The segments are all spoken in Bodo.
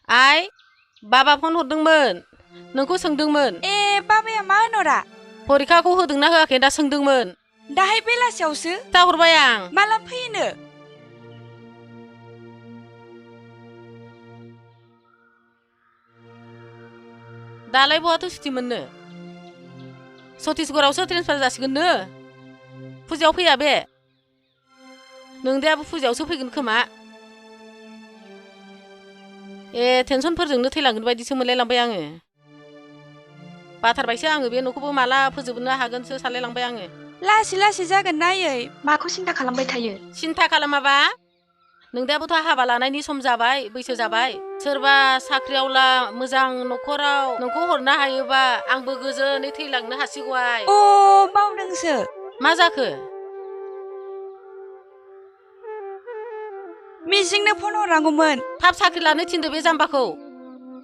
आइ बाबा फन हरदोंमोन नोंखौ सोंदोंमोन ए बाबाया मा होनहरा परिखाखौ होदोंना होआखै दा सोंदोंमोन दाहाय बेलासियावसो खिथाहरबाय आं माला फैयोनो दालाय बहाथो सुटि मोननो छत्तीसगढ़आवसो ट्रेन्सफार जासिगोननो फुजायाव फैया बे नोंदायाबो फुजायावसो फैगोन खोमा ए टेनसनफोरजोंनो थैलांगोन बायदिसो मोनलायलांबाय आङो बाथारबायसो आङो बे न'खौबो माला फोजोबनो हागोनसो सानलायलांबाय आङो लासै लासै जागोन नायै माखौ सिन्था खालामबाय थायो सिन्था खालामाबा नोंदायाबोथ' हाबा लानायनि सम जाबाय बैसो जाबाय सोरबा साख्रियावला मोजां न'खराव नोंखौ हरनो हायोबा आंबो गोजोनै थैलांनो हासिगौआय अ बावदोंसो मा जाखो मिजिंनो फन हरनांगौमोन थाब साख्रि लानो थिनदो बे जाम्बाखौ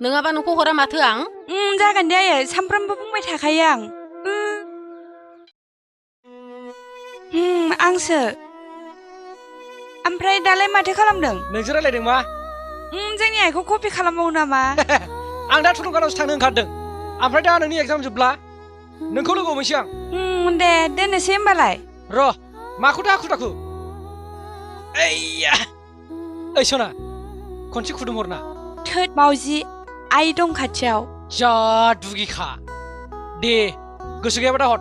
नङाबा नोंखौ हरा माथो आं जागोन दे आयै सामफ्रामबो बुंबाय थाखायो आं आंसो ओमफ्राय दालाय माथो खालामदों नोंसो रायलायदों मा जोंनि आइखौ कपि खालामबावो नामा आं दा थुलुंगानावसो थांनो ओंखारदों ओमफ्राय दा नोंनि एगजाम जोबब्ला नोंखौ लोगो हमहैसै आं दे दोननोसै होमबालाय र' माखौथो हाखु दाखु ओइया ओइ सना खनसे खुदुमहरना थोद मावजि आइ दं खाथियाव जा दुगिखा दे गोसो गैयाबा दा हर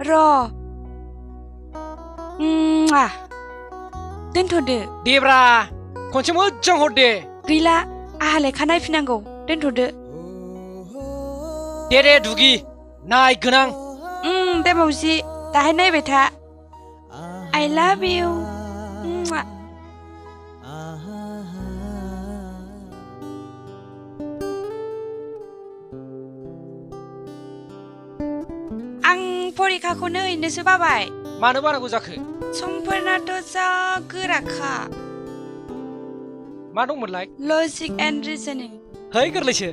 र' दोनथ'दो देब्रा खनसे मोजां हर दे गैला आहा लेखा नायफिनांगौ दोनथ'दो दे दुगि नाय गोनां दे मावजि दाहाय नायबाय था आइ लाभ इउ आं परिखाखौनो हैनोसो बाबाय मानो बानांगौ जाखो समफोरनाथ' जा गोराखा मा दंमोनलाय लजिक एन्ड रिजनिं है गोरलैसो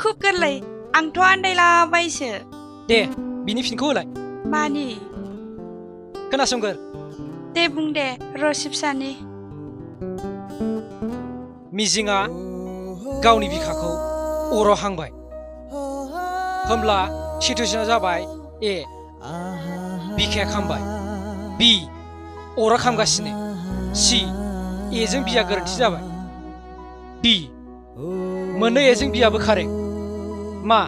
खुब गोरलै आंथ' आन्दायलाबायसो दे बिनि फिनखौ होलाय मानि खोनासंगोर दे बुं दे रसिबसानि मिजिङा गावनि बिखाखौ अराव हांबाय होमब्ला सिटुएसना जाबाय ए बिखाया खामबाय बि अरा खामगासिनो सि एजों बिया गोरोन्थि जाबाय डि मोननै एजों बियाबो कारेक्ट मा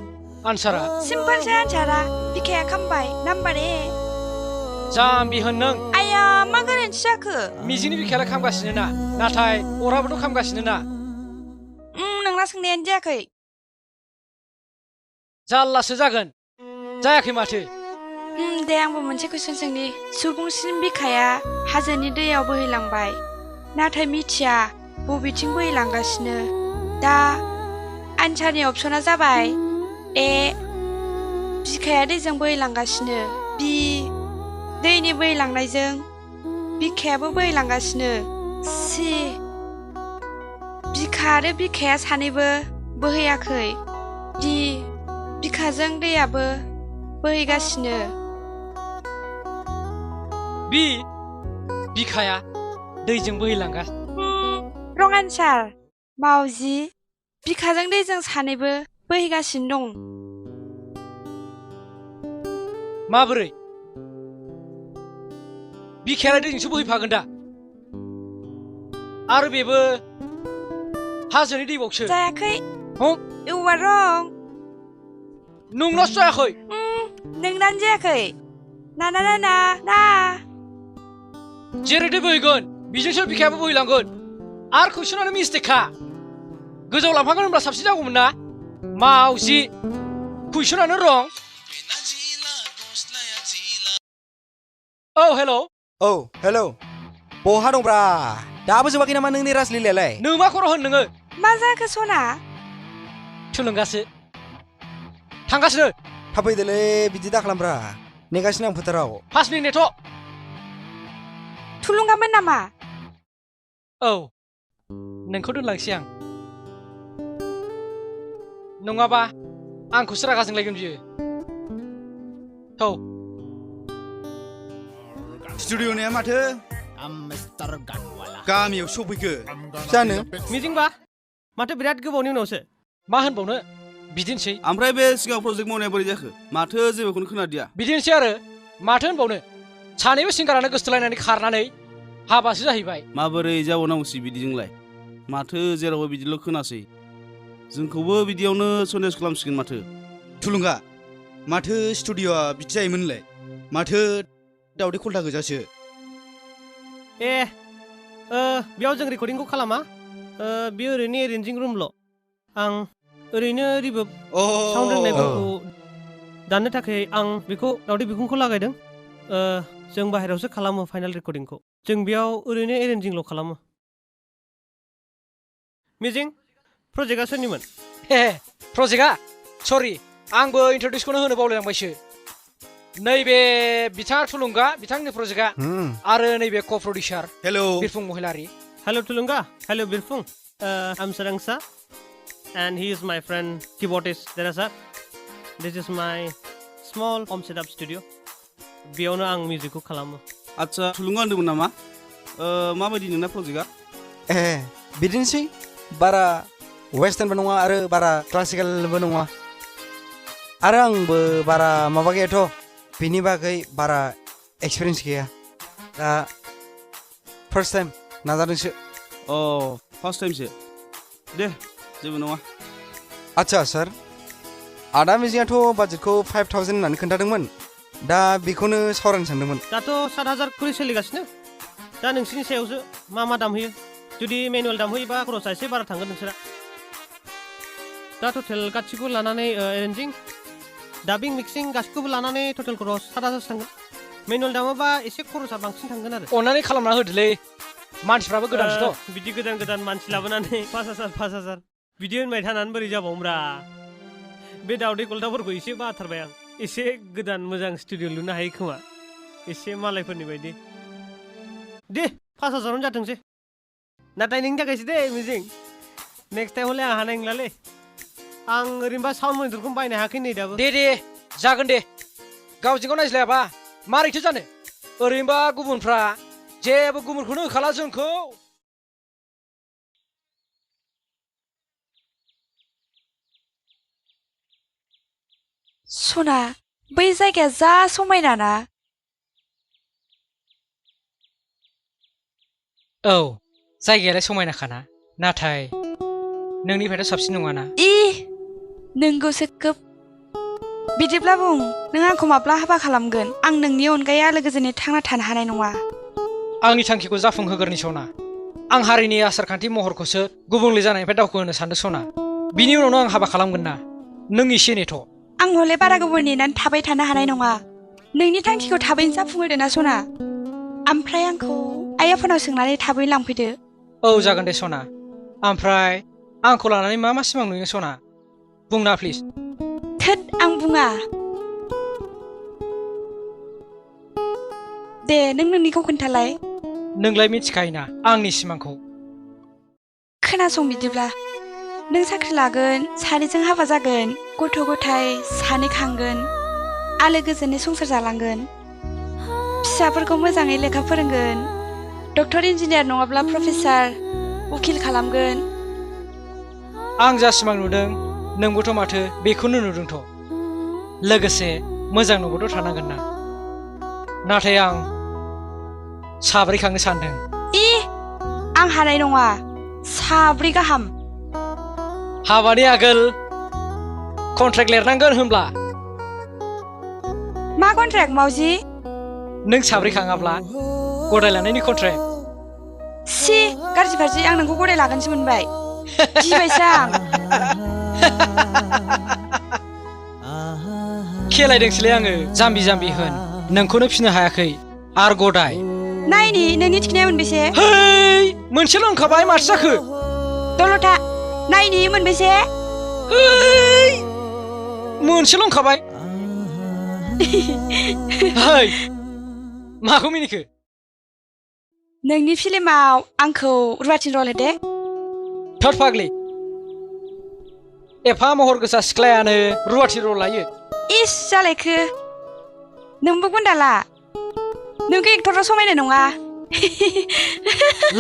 आन्सारा सिम्पोलसो आन्सारा बिखाया खामबाय नाम्बार ए जाम्बि होन नों आया मा गोरोन्थि जाखो मिजिंनि बिखायालाय खामगासिनो ना नाथाय अराबोथ' खामगासिनो ना नोंना सोंनायानो जायाखै जाल्लासो जागोन जायाखै माथो दे आंबो मोनसे कुइसन सोंनि सुबुंसिम बिखाया हाजोनि दैयाव बोहैलांबाय नाथाय मिथिया बबेथिं बोहैलांगासिनो दा आन्सारनि अपसना जाबाय ए बिखाया दैजों बोहैलांगासिनो बि दैनि बोहैलांनायजों बिखायाबो बोहैलांगासिनो सि बिखा आरो बिखाया सानैबो बोहैयाखै दि बिखाजों दैयाबो बोहैगासिनो बि बिखाया दैजों बोहैलांगासिनो रं आन्सार मावजि बिखाजों दैजों सानैबो बोहैगासिनो दं माबोरै बिखायालाय दैजोंसो बोहैफागोन दा आरो बेबो हाजोनि दैबावसो जायाखै हम इउ आर रं नोंनासो जायाखै नोंनानो जायाखै ना ना ना ना ना जेरै दै बोहैगोन बिजोंसो बिखायाबो बोहैलांगोन आरो कुइसनानो मिस्टेकखा गोजौआव लांफागोन होनब्ला साबसिन जागौमोन ना मावजि कुइसनानो रं औ हेलौ बहा दंब्रा दाबो जोबाखै नामा नोंनि राजलिलायालाय नों मा खर' होन नोङो मा जाखो सना थुलुंगासो थांगासिनो थाब फैदोलै बिदि दाखालामब्रा नेगासिनो आं फोथाराव 5 मिनिट नेथ' थुलुंगामोन नामा औ नोंखौ दोनलांसै आं नङाबा आंखौसो रागा जोंलायगोन बियो थौ स्टुडिअ'निया माथो गामियाव सफैखो जानो मिजिंबा माथो बिराद गोबावनि उनावसो मा होनबावनो बिदिनोसै ओमफ्राय बे सिगां प्रजेक्ट मावनाया बोरै जाखो माथो जेबोखौनो खोनादिया बिदिनोसै आरो माथो होनबावनो सानैबो सिंगारानो गोसथोलायनानै खारनानै हाबासो जाहैबाय माबोरै जाबावनांगौसै बिदिजोंलाय माथो जेरावबो बिदिल' खोनासै जोंखौबो बिदियावनो सन्देस खालामसिगोन माथो थुलुंगा माथो स्टुडिअ'आ बिदि जायोमोनलाय माथो दावदै खल्था गोजासो ए बेयाव जों रेकर्डिंखौ खालामा बेयो ओरैनो एरेन्जिं रुमल' आं ओरैनो रिभार्ब अ साउन्ड रोंनायफोरखौ दाननो थाखाय आं बेखौ दावदै बिखुंखौ लागायदों जों बाहेरायावसो खालामो फाइनाल रेकर्डिंखौ जों बेयाव ओरैनो एरेन्जिंल' खालामो मिजिं प्रजेक्टआ सोरनिमोन हे प्रजेक्टआ सरि आंबो इन्ट्रडिउसखौनो होनो बावलायलांबायसो नैबे बिथाङा थुलुंगा बिथांनि प्रजेक्टआ आरो नैबे क' प्रडिउसार हेलौ बिरफुं महिलारि हेल' थुलुंगा हेल' बिरफुं आम सोरांसा and he is my friend keyboardist Derasar. This is my small home setup studio. बेयावनो आं मिउजिकखौ खालामो आदसा थुलुंगा होनदोंमोन नामा माबायदि नोंना प्रजेक्टआ बिदिनोसै बारा वेस्टार्नबो नङा आरो बारा क्लासिकेलबो नङा आरो आंबो बारा माबा गैयाथ' बिनि बागै बारा एक्सपिरियेन्स गैया दा फार्स्ट टाइम नाजादोंसो फार्स्ट टाइमसो दे जेबो नङा आदसा सार आदा मिजिङाथ' बाजेटखौ 5,000 होननानै खोन्थादोंमोन दा बेखौनो सावरायनो सानदोंमोन दाथ' 7,000 खरि सोलिगासिनो दा नोंसिनि सायावसो मा दामहोयो जुदि मेनुवेल दामहोयोबा खरसा एसे बारा थांगोन नोंसोरा दा टटेल गासिखौबो लानानै एरेन्जिं डाबिं मिक्सिं गासिखौबो लानानै टटेल खरस 7,000 थांगोन मेनुवेल दामोबा एसे खरसा बांसिन थांगोन आरो अननानै खालामना होदोलै मानसिफ्राबो गोदानसोथ' बिदि गोदान मानसि लाबोनानै 5,000 बिदि होनबाय थानानै बोरै जाबावोब्रा बे दावदै गल्दाफोरखौ एसे बाथारबाय आं एसे गोदान मोजां स्टुडिअ लुनो हायो खोमा एसे मालायफोरनि बायदि दे 5,000 जाथोंसै नाथाय नोंनि थाखायसो दे मिजिं नेक्स्ट टाइम हले आं हानाय नंलालै आं ओरैनोबा साउन्ड मनिटरखौ बायनो हायाखै नै दाबो दे जागोन दे गावजों गाव नायज्लायाबा मारैथो जानो ओरैनोबा गुबुनफ्रा जेबो गुबुनखौनो होखाला जोंखौ सना बै जायगाया जा समायना ना औ जायगायालाय समायनाखाना नाथाय नोंनिफ्रायथ' साबसिन नङाना नोंगौसो खोब बिदिब्ला बुं नों आंखौ माब्ला हाबा खालामगोन आं नोंनि अनगायै आलो गोजोनै थांना थानो हानाय नङा आंनि थांखिखौ जाफुंहोगोरनि सना आं हारिनि आसारखान्थि महरखौसो गुबुंले जानायनिफ्राय दावखोहोनो सानदों सना बिनि उनावनो आं हाबा खालामगोन ना नों एसे नेथ' आं हले बारा गोबाव नेनानै थाबाय थानो हानाय नङा नोंनि थांखिखौ थाबैनो जाफुंहोदो ना सना ओमफ्राय आंखौ आइ आफानाव सोंनानै थाबैनो लांफैदो औ जागोन दे सना ओमफ्राय आंखौ लानानै मा सिमां नुयो सना बुंना प्लिज थोद आं बुङा दे नों नोंनिखौ खोन्थालाय नोंलाय मिथिखायोना आंनि सिमांखौ खोनासं बिदिब्ला नों साख्रि लागोन सानैजों हाबा जागोन गथ' गथाय सानै खांगोन आलो गोजोनै संसार जालांगोन फिसाफोरखौ मोजाङै लेखा फोरोंगोन डक्टर इन्जिनियार नङाब्ला प्रफेसार उकिल खालामगोन आं जा सिमां नुदों नोंबोथ' माथो बेखौनो नुदोंथ' लोगोसे मोजां न'बोथ' थानांगोन ना नाथाय आं साब्रै खांनो सानदों आं हानाय नङा साब्रै गाहाम हाबानि आगोल कन्ट्रेक्ट लिरनांगोन होनब्ला मा कन्ट्रेक्ट मावजि नों साब्रै खाङाब्ला गदाय लानायनि कन्ट्रेक्ट सि गाज्रि फारजि आं नोंखौ गदाय लागोनसो मोनबाय गिबायसो आं खेलायदोंसोलै आङो जाम्बि होन नोंखौनो फिनो हायाखै आर गदाय नायनि नोंनि थिखिनाया मोनबेसे है मोनसेल' ओंखारबाय माथो जाखो दलथा नायनि मोनबेसे है मोनसेल' ओंखारबाय है माखौ मिनिखो नोंनि फिल्माव आंखौ रुवाथिन रल होदे थद फाग्लि एफा महर गोसा सिख्लायानो रुवाथि रल लायो इस जालायखो नोंबो गुन्दाला नोंखौ एक्टराव समायनाय नङा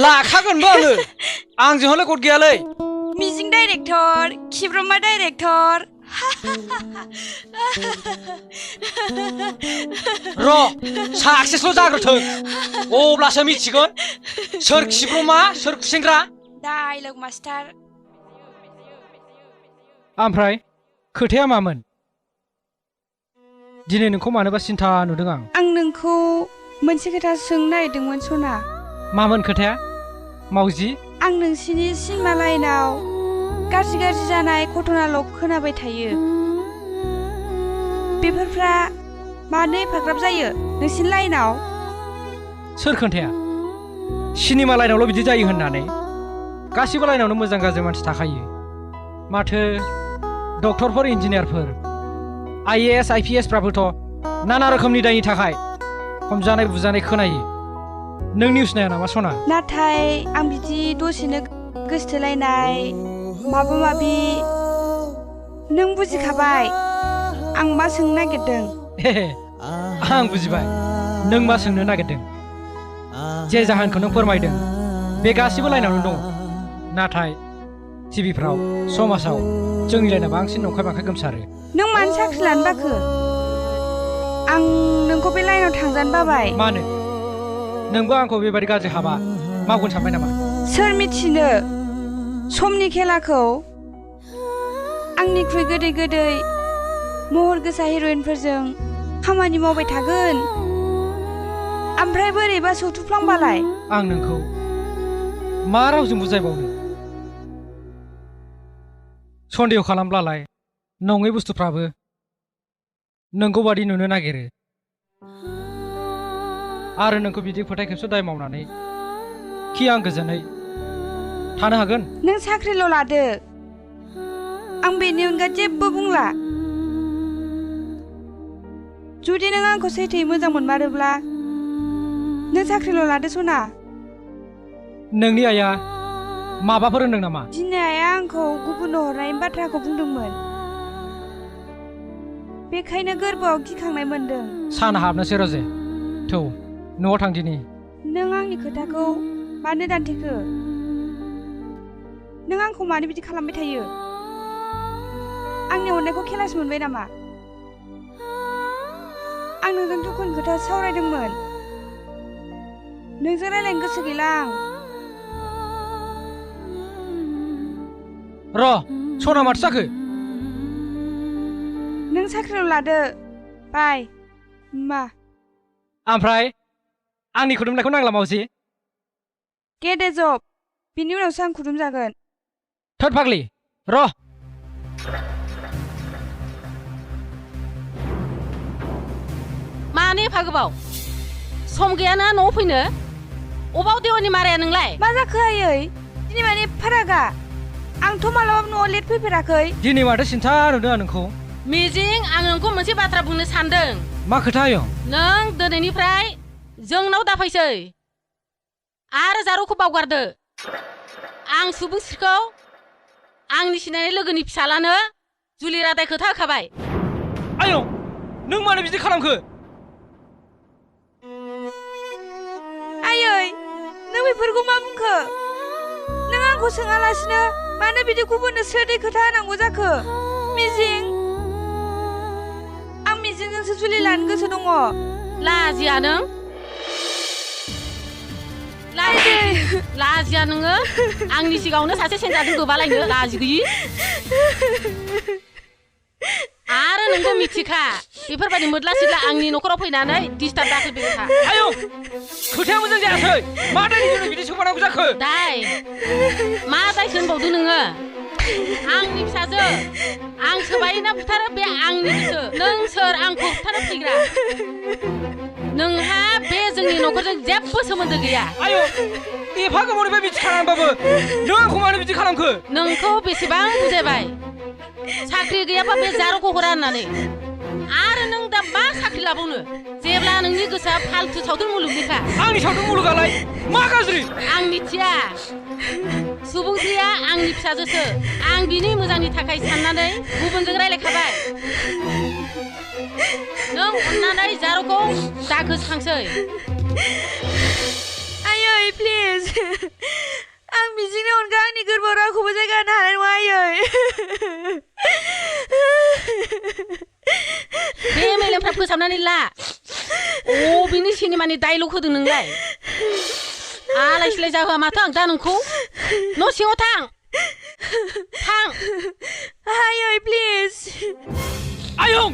लाखागोनबो आङो आंजों हले गद गैयालै मिजिं दे डाइरेक्टर खिब्रमा डाइरेक्टर र' साक्सेसल' जाग्रोथों अब्लासो मिथिगोन सोर खिब्रमा सोर खुसेंग्रा। Dialogue master. ओमफ्राय खोथाया मामोन? दिनै नोंखौ मानोबा सिन्था नुदों आं। आं नोंखौ मोनसे खोथा सोंनो नागिरदोंमोन सना। मामोन खोथाया मावजि? आं नोंसिनि सिनेमा लाइनाव गाज्रि गाज्रि जानाय घटनाल' खोनाबाय थायो। बेफोरफ्रा मानो एफाग्राब जायो नोंसिनि लाइनाव? सोर खोन्थाया सिनेमा लाइनावल' बिदि जायो होननानै? गासिबो लाइनावनो मोजां गाज्रि मानसि थाखायो। माथो डक्टरफोर इन्जिनियारफोर IAS IPS फ्राबोथ' नाना रोखोमनि दायनि थाखाय हमजानाय बुजानाय खोनायो। नों निउस नाया नामा सना? नाथाय आं बिदि दसेनो गोसथोलायनाय माबा माबि नों बुजिखाबाय आं मा सोंनो नागिरदों। आं बुजिबाय नों मा सोंनो नागिरदों। जे जाहोनखौ नों फोरमायदों बे गासिबो लाइनावनो दङ। नाथाय टिभिफ्राव समाजाव जोंनि लाइना बांसिन नंखाय बांखाय गोमसारो। नों मानो साख्रि लानो बाखो? आं नोंखौ बे लाइनाव थांजानो बाबाय। मानो? नोंबो आंखौ बेबादि गाज्रि हाबा मावगोन सानबाय नामा? सोर मिथिनो समनि खेलाखौ आंनिख्रुइ गोदै गोदै महर गोसा हिर'इनफोरजों खामानि मावबाय थागोन। ओमफ्राय बोरैबा सौथुफ्लांबालाय? आं नोंखौ मा रावजों बुजायबावनो? सन्देह खालामब्लालाय नङै बुस्थुफ्राबो नोंखौ बादि नुनो नागिरो। आरो नोंखौ बिदि फोथाय खेबस' दाय मावनानै खि आं गोजोनै थानो हागोन? नों साख्रिल' लादो आं बेनि अनगा जेबो बुंला। जुदि नों आंखौ सैथोयै मोजां मोनमारोब्ला नों साख्रिल' लादो सना। नोंनि आइया माबाफोर होनदों नामा? दिनै आइया आंखौ गुबुननो हरनायनि बाथ्राखौ बुंदोंमोन। बेखायनो गोरबोआव गिखांनाय मोनदों। सान हाबनोसै रजे थौ न'आव थांदिनि। नों आंनि खोथाखौ मानो दान्थेखो? नों आंखौ मानो बिदि खालामबाय थायो? आंनि हरनायखौ खेलासो मोनबाय नामा? आं नोंजों दुखुनि खोथा सावरायदोंमोन। नोंजों रायलायनो गोसो गैला आं। र' सना माथो जाखो? नों साख्रिल' लादो बाय मा? ओमफ्राय आंनि खुदुमनायखौ नांला मावजि। गेट ए जब बिनि उनावसो आं खुदुम जागोन। थोद फाग्लि र'। मानो एफा गोबाव? सम गैयाना न'आव फैनो? अबाव देवानि माराया नोंलाय? मा जाखो आयै? दिनै माने फारागा? आंथ' मालाबाबो न'आव लेट फैफेराखै। दिनै माथो सिन्था नुदों आं नोंखौ। मिजिं आं नोंखौ मोनसे बाथ्रा बुंनो सानदों। मा खोथा आयं? नों दिनैनिफ्राय जोंनाव दाफैसै आरो जारौखौ बावगारदो। आं सुबुंस्रिखौ आंनि सिनायनाय लोगोनि फिसालानो जुलि रादाय खोथा होखाबाय। आयं नों मानो बिदि खालामखो? आयै नों बेफोरखौ मा बुंखो? नों आंखौ सोङालासिनो मानो बिदि गुबुननो सोदै खोथा होनांगौ जाखो? मिजिं आं मिजिंजोंसो जुलि लानो गोसो दङ। लाजिया नों? लाजिया नोङो? आंनि सिगाङावनो सासे सेंग्राजों गोबालायनो लाजि गैयि? आरो नोंबो मिथिखा बेफोरबायदि मोद्ला सिद्ला आंनि न'खराव फैनानै डिस्टार्ब दाखोफैबाय था। आयं खोथाया मोजां जायासै। मा दायनि थाखाय बिदि सोंबानांगौ जाखो? दाय मा दायसो होनबावदो नोङो? आंनि फिसाजो आं सोबायोना बुथारो बे आंनि गोसो। नों सोर आंखौ बुथारनो फैग्रा? नोंहा बे जोंनि न'खरजों जेबो सोमोन्दो गैया। आयं एफा गोबावनिफ्राय बिदि खालामबाबो नों आंखौ मानो बिदि खालामखो? नोंखौ बेसेबां बुजायबाय साख्रि गैयाबा बे जारौखौ हरा होननानै। आरो नों दा मा साख्रि लाबावनो जेब्ला नोंनि गोसोआ फालतु सावथुन मुलुगनिखा। आंनि सावथुन मुलुगालाय मा गाज्रि? आं मिथिया। सुबुंस्रिया आंनि फिसाजोसो। आं बिनि मोजांनि थाखाय साननानै गुबुनजों रायलायखाबाय। नों अननानै जारौखौ दा गोसोखांसै। आयै प्लिज आं मिजिंनि अनगा आंनि गोरबोआव रावखौबो जायगा होनो हानाय नङा आयै। खावनानै ला अबेनि सिनेमानि डायलग होदों नोंलाय आलाय सिलाय जाहोआ माथो आं दा नोंखौ न' सिङाव थां आयै प्लिज आयं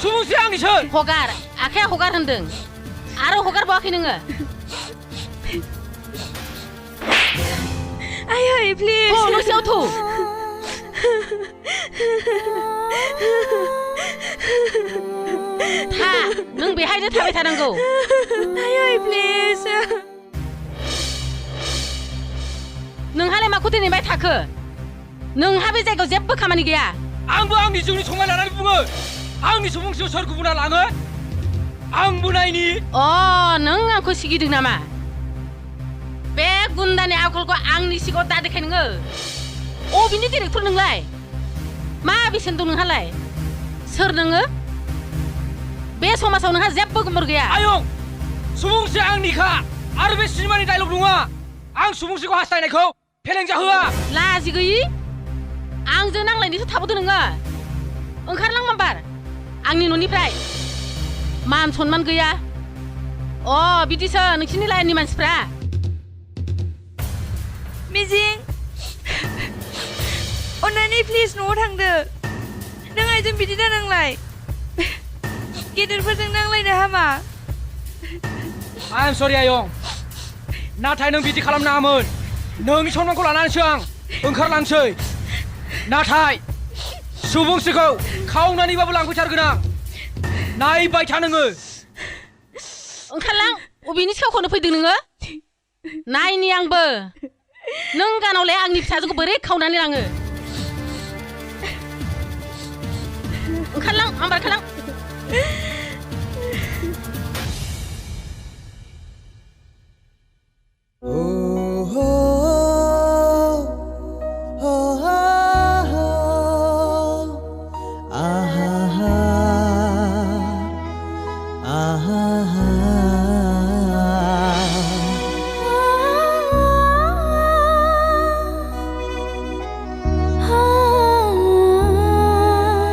सुबुंसे आंनिसो हगार आखाया हगार होनदों आरो हगारबावाखै नोङो आयै प्लिज न' सिङाव थु था नों बेहायनो थाबाय थानांगौ आयै प्लिज नोंहालाय माखौ दिनैबाय थाखो नोंहा बे जायगायाव जेबो खामानि गैया आंबो आंनि जिउनि संनाय लानानै बुङो आंनि सुबुंसियाव सोर गुबुना लाङो आंबो नायनि नों आंखौ सिगिदों नामा बे गुन्दानि आखलखौ आंनि सिगाङाव दा देखाय नोङो अबेनि डिरेक्टर नोंलाय मा बेसेन दं नोंहालाय सोर नोङो बे समाजाव नोंहा जेबो गुमुर गैया आयं सुबुंसे आंनिखा आरो बे सिनेमानि डायलग नङा आं सुबुंसेखौ हास्थायनायखौ फेलें जाहोआ लाजि गैयि आंजों नांलायनोसो थाबोदो नोङो ओंखारलां माबार आंनि न'निफ्राय मान सनमान गैया बिदिसो नोंसिनि लाइननि मानसिफ्रा मिजिं अन्नानै प्लिज न'आव थांदो नों आइजों बिदि दानांलाय गेदेरफोरजों नांलायनो हामा आइ एम सरि आयं नाथाय नों बिदि खालामनाङामोन नोंनि सनमानखौ लानानैसो आं ओंखारलांसै नाथाय सुबुंसेखौ खावनानैबाबो लांफैथारगोन आं नायबाय था नोङो ओंखारलां अबेनि सावखौनो फैदों नोङो नायनि आंबो नों गानावलाय आंनि फिसाजोखौ बोरै खावनानै लाङो ओंखारलां माबार ओंखारलां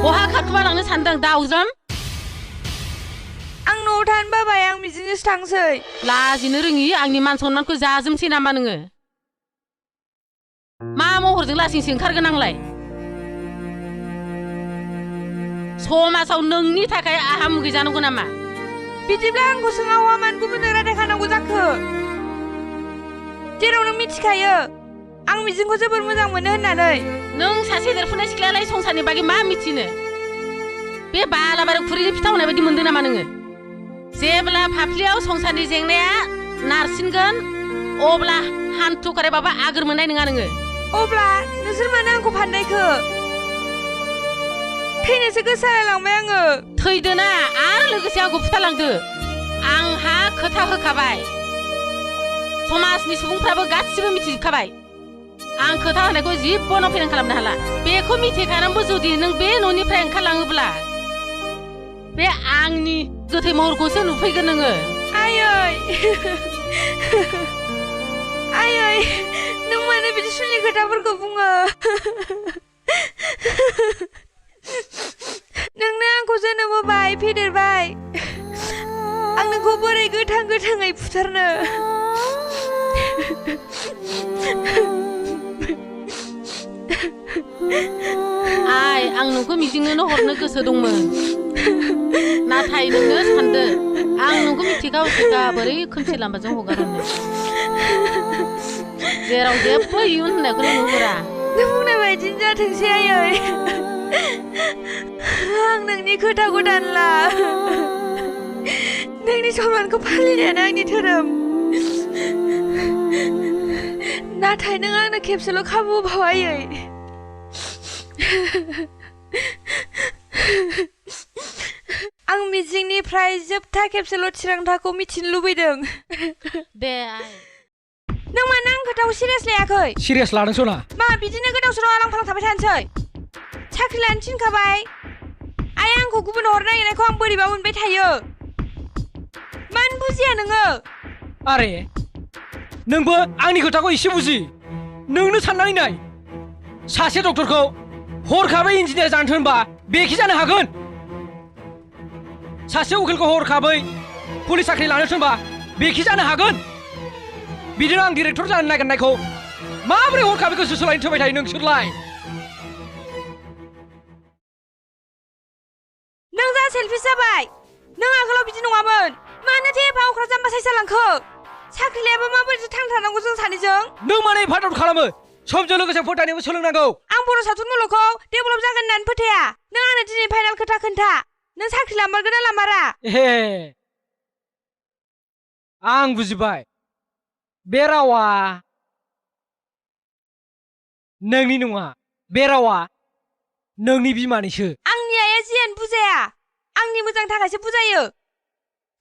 बहा खारखोमालांनो सानदों दाउजों आं न'आव थानो बाबाय आं बिदिनोसो थांसै लाजिनो रोङि आंनि मान सनमानखौ जाजोबसै नामा नोङो मा महरजों लासिंसि ओंखारगोन आंलाय समाजाव नोंनि थाखाय आहा मुगै जानांगौ नामा बिदिब्ला आंखौ सोङावा मानो गुबुननो रादायखानांगौ जाखो जेराव नों मिथिखायो आं मिजिंखौ जोबोर मोजां मोनो होननानै नों सासे देरफुनाय सिख्लायालाय संसारनि बागै मा मिथिनो बे बालाबारि खुरैनि फिथा होनाय बायदि मोनदों नामा नोङो जेब्ला फाफ्लियाव संसारनि जेंनाया नारसिनगोन अब्ला हान्थु खरायबाबो आगोर मोननाय नङा नोङो अब्ला नोंसोर मानो आंखौ फाननायखो थैनोसो गोसो जालायलांबाय आङो थैदोना आरो लोगोसे आंखौ फुथारलांदो आंहा खोथा होखाबाय समाजनि सुबुंफ्राबो गासिबो मिथिजोबखाबाय आं खोथा होनायखौ जिबनाव फेलें खालामनो हाला बेखौ मिथिखानानैबो जुदि नों बे न'निफ्राय ओंखारलाङोब्ला बे आंनि गोथै महरखौसो नुफैगोन नोङो आयै आयै नों मानो बिदि सुनि खोथाफोरखौ बुङो नोंनो आंखौ जोनोम होबाय फेदेरबाय आं नोंखौ बोरै गोथाङै फुथारनो आइ आं नोंखौ मिजिंनोनो हरनो गोसो दंमोन नाथाय नोंनो सानदो आं नोंखौ मिथिखा उथिखा बोरै खोमसि लामाजों हगारहरनो जेराव जेबो इयुन होननायखौनो नुहुरा नों बुंनाय बायदिनो जाथोंसै आयै आं नोंनि खोथाखौ दानला नोंनि सनमानखौ फालिनायानो आंनि धोरोम नाथाय नों आंनो खेबसेल' खाबु होबाव आयै आं मिजिंनिफ्राय जोबथा खेबसेल' थिरांथाखौ मिथिनो लुबैदों दे आइ नों मानो आं खोथाखौ सिरियास लायाखै सिरियास लादों सना मा बिदिनो गोदाव सोराव आलां फालां थाबाय थानोसै साख्रि लानो थिनखाबाय आइ आंखौ गुबुन हरनो नागिरनायखौ आं बोरैबा मोनबाय थायो मानो बुजिया नोङो आरे नोंबो आंनि खोथाखौ एसे बुजि नोंनो साननानै नाय सासे डक्टरखौ हरखाबै इन्जिनियार जानो होनबा बेखि जानो हागोन सासे उकिलखौ हरखाबै पुलिस साख्रि लानो थिनबा बेखि जानो हागोन बिदिनो आं डिरेक्टर जानो नागिरनायखौ माबोरै हरखाबै गोसो सोलायनो थोबाय थायो नोंसोरलाय नों जा सेलफिस जाबाय नों आगोलाव बिदि नङामोन मानोथो एफा अख्रा जाम्बा साइस जालांखो साख्रि लायाबा माबोरै थांना थानांगौ जों सानैजों नों मानो एफा दावट खालामो समजों लोगोसे फोथायनोबो सोलोंनांगौ आं बर' सावथुन मुलुगखौ डेभेलप जागोन होननानै फोथाया नों आंनो दिनै फाइनाल खोथा खोन्था नों साख्रि लामारगोन ना लामारा हे आं बुजिबाय बे रावा नोंनि नङा बे रावा नोंनि बिमानिसो आंनि आइया जियानो बुजाया आंनि मोजांनि थाखायसो बुजायो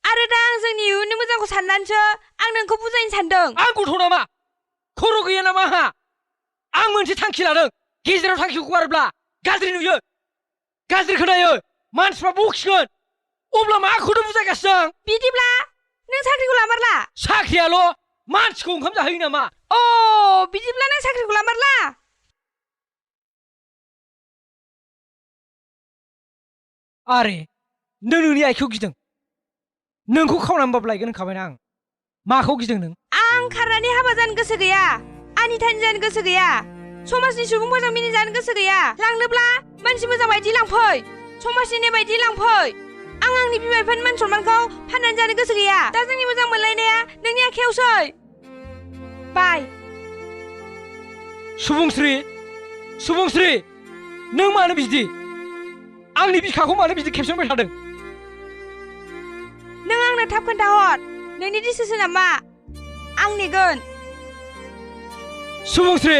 आरो दा आं जोंनि इयुननि मोजांखौ साननानैसो आं नोंखौ बुजायनो सानदों आं गथ' नामा खर' गैया नामा आंहा आं मोनसे थांखि लादों गेजेराव थांखिखौ गारोब्ला गाज्रि नुयो गाज्रि खोनायो मानसिफ्रा बखिगोन अब्ला माखौथो बुजायगासिनो आं बिदिब्ला नों साख्रिखौ लामारला साख्रियाल' मानसिखौ ओंखाम जाहोयो नामा अ बिदिब्ला नों साख्रिखौ लामारला आरे नों नोंनि आइखौ गिदों नोंखौ खावनानैबाबो लायगोन होनखाबायना आं माखौ गिदों नों आं खारनानै हाबा जानो गोसो गैया आनिथानि जानो गोसो गैया समाजनि सुबुंफोरजों मिनिजानो गोसो गैया लांनोब्ला मानसि मोजां बायदि लांफै समाजनि बायदि लांफै आं आंनि बिमा बिफानि मान सन्मानखौ फाननानै जानो गोसो गैया दा जोंनि मोजां मोनलायनाया नोंनि आखायावसै बाय सुबुंस्रि नों मानो बिदि आंनि बिखाखौ मानो बिदि खेबसनबाय थादों नों आंनो थाब खोन्थाहर नोंनि डिसिसना मा आं नेगोन सुबुंस्रि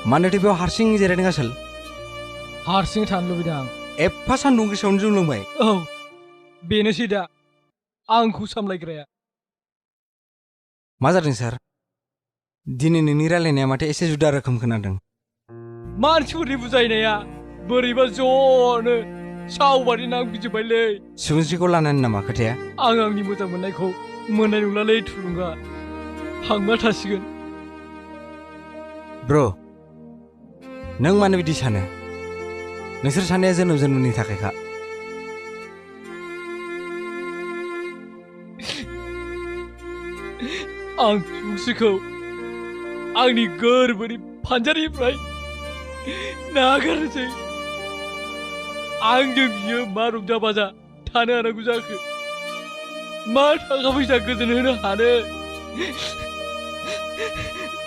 मानोथो बेयाव हारसिं जिरायदों आसोल हारसिं थानो लुबैदों आं एफा सान्दुं गोसायावनो जौ लोंबाय औ बेनोसै दा आंखौ सामलायग्राया मा जादों सार दिनै नोंनि रायलायनाया माथो एसे जुदा रोखोम खोनादों मानसिफोरनि बुजायनाया बोरैबा ज'नो सावबादि नांफिनजोब्बायलै सुबुंस्रिखौ लानानै नामा खोथाया आं आंनि मोजां मोननायखौ मोननाय नंलालै थुलुंगा हांमा थासिगोन ब्र' नों मानो बिदि सानो नोंसोर सानैया जोनोम जोनोमनि थाखायखा आं सुबुंस्रिखौ आंनि गोरबोनि फानजारिनिफ्राय नागारनोसै आंजों बियो मा रंजा बाजा थानो हानांगौ जाखो मा थाखा फैसा गोजोन होनो हानो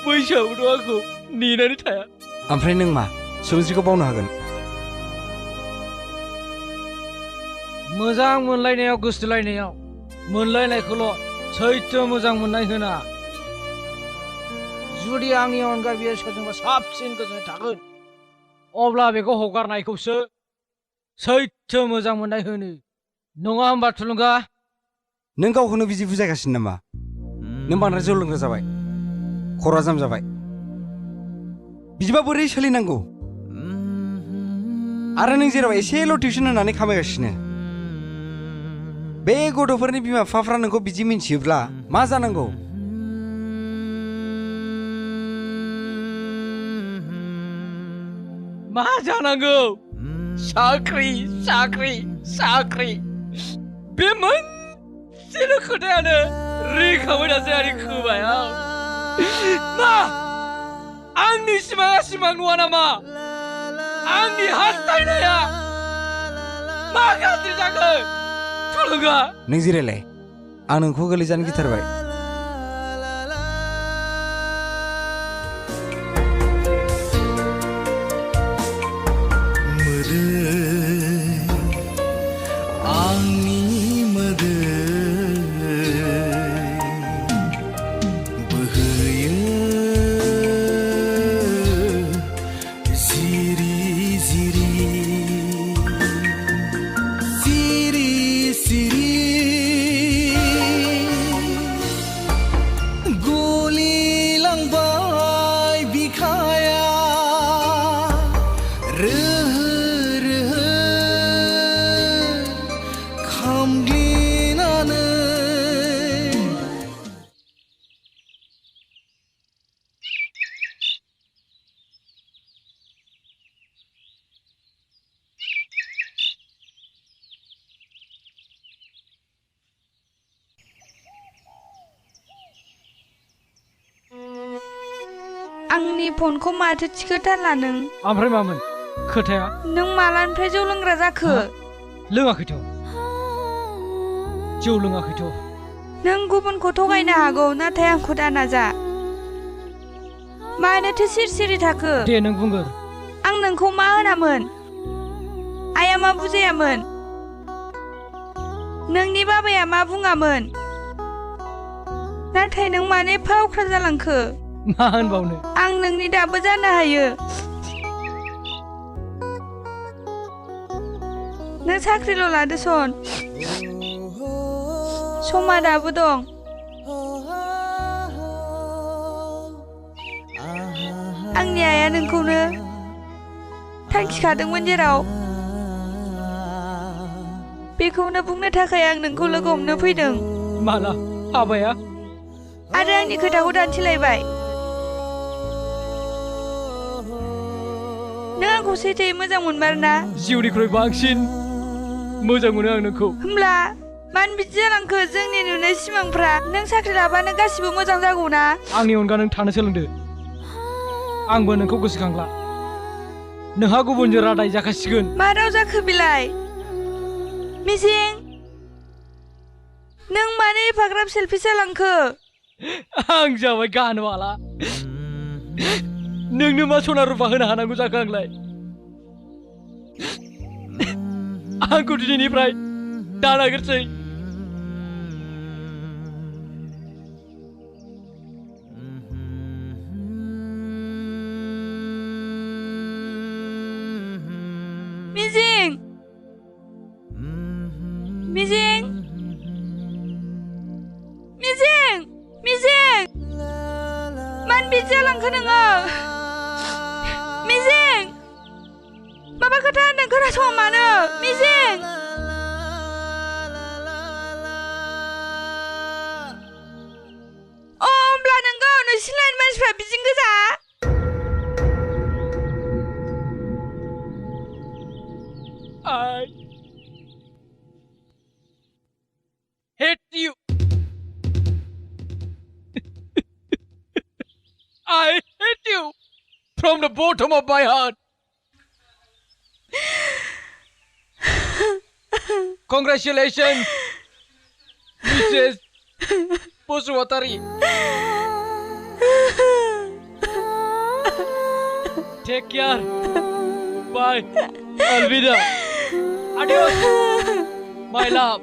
बैसोआवथ' आंखौ नेनानै थाया ओमफ्राय नों मा सुबुंस्रिखौ बावनो हागोन मोजां मोनलायनायाव गोसोलायनायाव मोनलायनायखौल' सैथो मोजां मोननाय होना जुदि आंनि अनगायै बियो सोरजोंबा साबसिन गोजोननाय थागोन अब्ला बेखौ हगारनायखौसो सैथो मोजां मोननाय होनो नङा होमबा थुलुंगा नों गावखौनो बिदि बुजायगासिनो नामा नों बांद्राय जौ लोंग्रा जाबाय खर'आ जाम जाबाय बिदिबा बोरै सोलिनांगौ आरो नों जेराव एसेल' टिउसन होनानै खामायगासिनो बे गथ'फोरनि बिमा बिफाफ्रा नोंखौ बिदि मिन्थियोब्ला मा जानांगौ मा जानांगौ साख्रि बे मोनसेल' खोथायानो रिंखांबाय थासै आंनि खोमायाव मा आंनि सिमाङा सिमां नङा नामा आंनि हास्थायनाया मा गाज्रि जागोन थुलुंगा नों जिरायलाय आं नोंखौ गोलैजानो गिथारबाय आंनि फनखौ माथो थिखोथारला नों? ओमफ्राय मामोन खोथाया? नों मालानिफ्राय जौ लोंग्रा जाखो? लोङाखैथ'। जौ लोङाखैथ'। नों गुबुनखौ थगायनो हागौ, नाथाय आंखौ दानाजा। मानोथो सिरि थाखो? दे नों बुंगोर। आं नोंखौ मा होनामोन? आइया मा बुजायामोन? नोंनि बाबाया मा बुङामोन? नाथाय नों मानो एफा अख्रा जालांखो? मा होनबावनो? आं नोंनि दाबो जानो हायो। नों साख्रिल' लादो सन। समा दाबो दं। आंनि आइया नोंखौनो थांखिखादोंमोन जेराव। बेखौनो बुंनो थाखाय आं नोंखौ लोगो हमनो फैदों। माला हाबाया? आरो आंनि खोथाखौ दानथिलायबाय। नों आंखौ सैथोयै मोजां मोनमारोना? जिउनिख्रुइ बांसिन मोजां मोनो आं नोंखौ। होमब्ला मानो बिदि जालांखो? जोंनि नुनाय सिमांफ्रा नों साख्रि लाबानो गासिबो मोजां जागौ ना? आंनि अनगा नों थानो सोलोंदो। आंबो नोंखौ गोसोखांला। नोंहा गुबुनजों रादाय जाखासिगोन। मा राव जाखो बिलाय? मिजिं, नों मानो एफाग्राब सेलफिस जालांखो? आं जाबाय गानवाला। नोंनो मा सना रुफा होनो हानांगौ जाखो आंलाय? आंखौ दिनैनिफ्राय दानागिरसै। मिजिं, मिजिं, मिजिं, मिजिं, मानो बिदि जालांखो नोङो? मिजिं, माबा खोथा होनदों खोनासङा मानो? मिजिं, होमब्ला नोंगौ नोंसिनि मानसिफ्रा बिदिनो गोजा? I hate you. I hate you from the bottom of my heart. Congratulations, Mrs. Boswatari. Take care. Bye. Alvida. Adios. My love.